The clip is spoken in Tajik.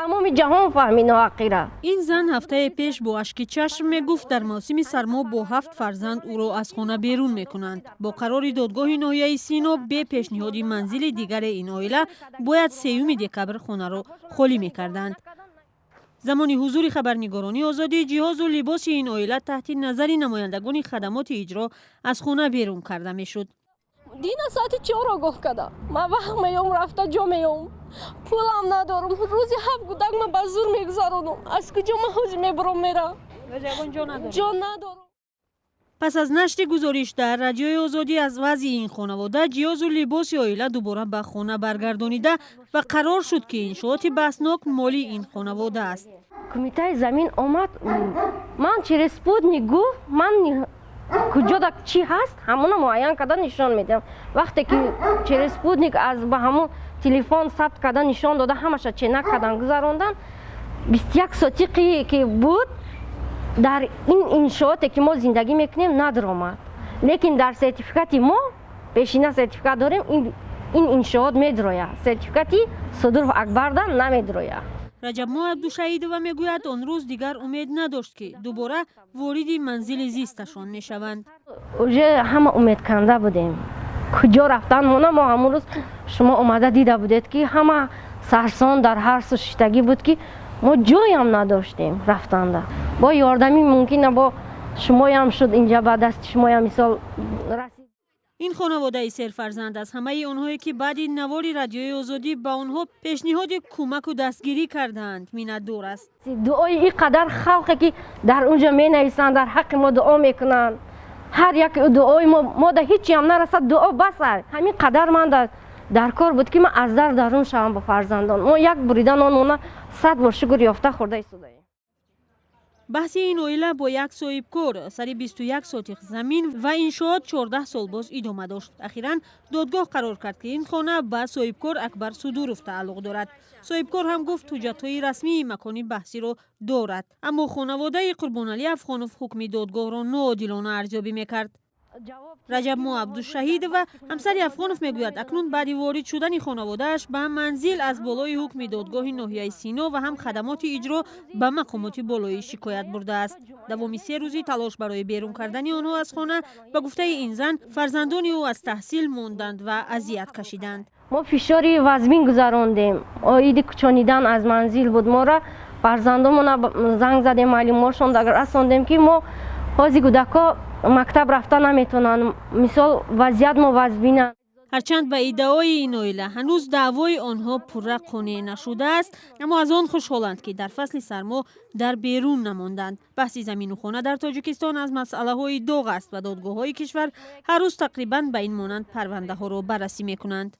Тамоми ҷаҳон фаҳмид ноҳаққира. Ин зан ҳафтае пеш бо ашки чашм мегуфт, дар мавсими сармо бо ҳафт фарзанд ӯро аз хона берун мекунанд. Бо қарори додгоҳи ноҳияи Сино, бе пешниҳоди манзили дигаре, ин оила бояд 3 декабр хонаро холӣ мекарданд. Замони ҳузури хабарнигорони Озодӣ, ҷиҳозу либоси ин оила таҳти назари намояндагони хадамоти иҷро аз хона берун карда мешуд. Дина соати 4 огоҳ кардам. Ман вақт меём, рафта ҷо меём, пулам надорам. Рӯзи ҳафт гудак ман ба зур мегузаронам. Аз куҷо ман ҳозир мебурам, мерам? Ҷо надорам. Пас аз нашри гузориш дар Радиои Озодӣ аз вазъи ин хонавода, ҷиҳозу либоси оила дубора ба хона баргардонида ва қарор шуд, ки иншооти баҳснок моли ин хонавода аст. Кумитаи замин омад, ман через спутник гуфт, ман куҷода чӣ ҳаст, ҳамона муайян карда нишон медиҳам. Вақте ки через спутник аз ба ҳамон телефон сабт карда нишон дода, ҳамаша ченак кардан гузарондан, 21 сотиқе ки буд, дар ин иншооте ки мо зиндагӣ мекунем, надаромад. Лекин дар сертификати мо, пешина сертификат дорем, ин иншоот медрояд, сертификати Содуров Акбарда намедрояд. Раҷабмо Абдушаидова мегӯяд, он рӯз дигар умед надошт, ки дубора вориди манзили зисташон мешаванд. Уже ҳама умедканда будем, куҷо рафтан мона. Мо ҳамон рӯз шумо омада дида будед, ки ҳама сарсон дар ҳар су шиштагӣ буд, ки мо ҷоям надоштем рафтанда. Бо ёрдамӣ мумкина, бо шумоям шуд, инҷа ба дасти шумоям мисол расид. Ин хонаводаи серфарзанд аз ҳамаи онҳое, ки баъди навори Радиои Озодӣ ба онҳо пешниҳоди кӯмаку дастгирӣ кардаанд, миннатдор аст. Дуои ин қадар халқе, ки дар он ҷо менависанд, дар ҳаққи мо дуо мекунанд, ҳар як дуои мо мо да ҳечиам нарасад, дуо бас. Ҳамин қадар ман дар кор буд, ки ман аз дар дарун шавам бо фарзандон. Мо як бурида нон мона 100 бор шукр ёфта хӯрда истодаем. Баҳси ин оила бо як соҳибкор сари 21 сотих замин ва иншоот 14 сол боз идома дошт. Ахиран додгоҳ қарор кард, ки ин хона ба соҳибкор Акбар Судуров тааллуқ дорад. Соҳибкор ҳам гуфт, ҳуҷҷатҳои расмии макони баҳсиро дорад, аммо хонаводаи Қурбоналӣ Афғонов ҳукми додгоҳро ноодилона арзёбӣ мекард. Раҷабмо Абдушаҳидова, ҳамсари Афғонов, мегӯяд, акнун баъди ворид шудани хонаводааш ба манзил аз болои ҳукми додгоҳи ноҳияи Сино ва ҳам хадамоти иҷро ба мақомоти болоӣ шикоят бурдааст. Давоми 3 рӯзи талош барои берун кардани онҳо аз хона, ба гуфтаи ин зан, фарзандони ӯ аз таҳсил монданд ва азият кашиданд. Мо фишори вазмин гузарондем, оиди кӯчонидан аз манзил буд. Мора фарзандомона занг задем, маълумотшон расондем, ки мо ҳози кӯдакҳо мактаб рафта наметавонанд, мисол, вазъият мо вазмина. Ҳарчанд ба иддаои ин оила ҳанӯз даъвои онҳо пурра қонеъ нашудааст, аммо аз он хушҳоланд, ки дар фасли сармо дар берун намонданд. Баҳси замину хона дар Тоҷикистон аз масъалаҳои доғ аст ва додгоҳҳои кишвар ҳар рӯз тақрибан ба ин монанд парвандаҳоро баррасӣ мекунанд.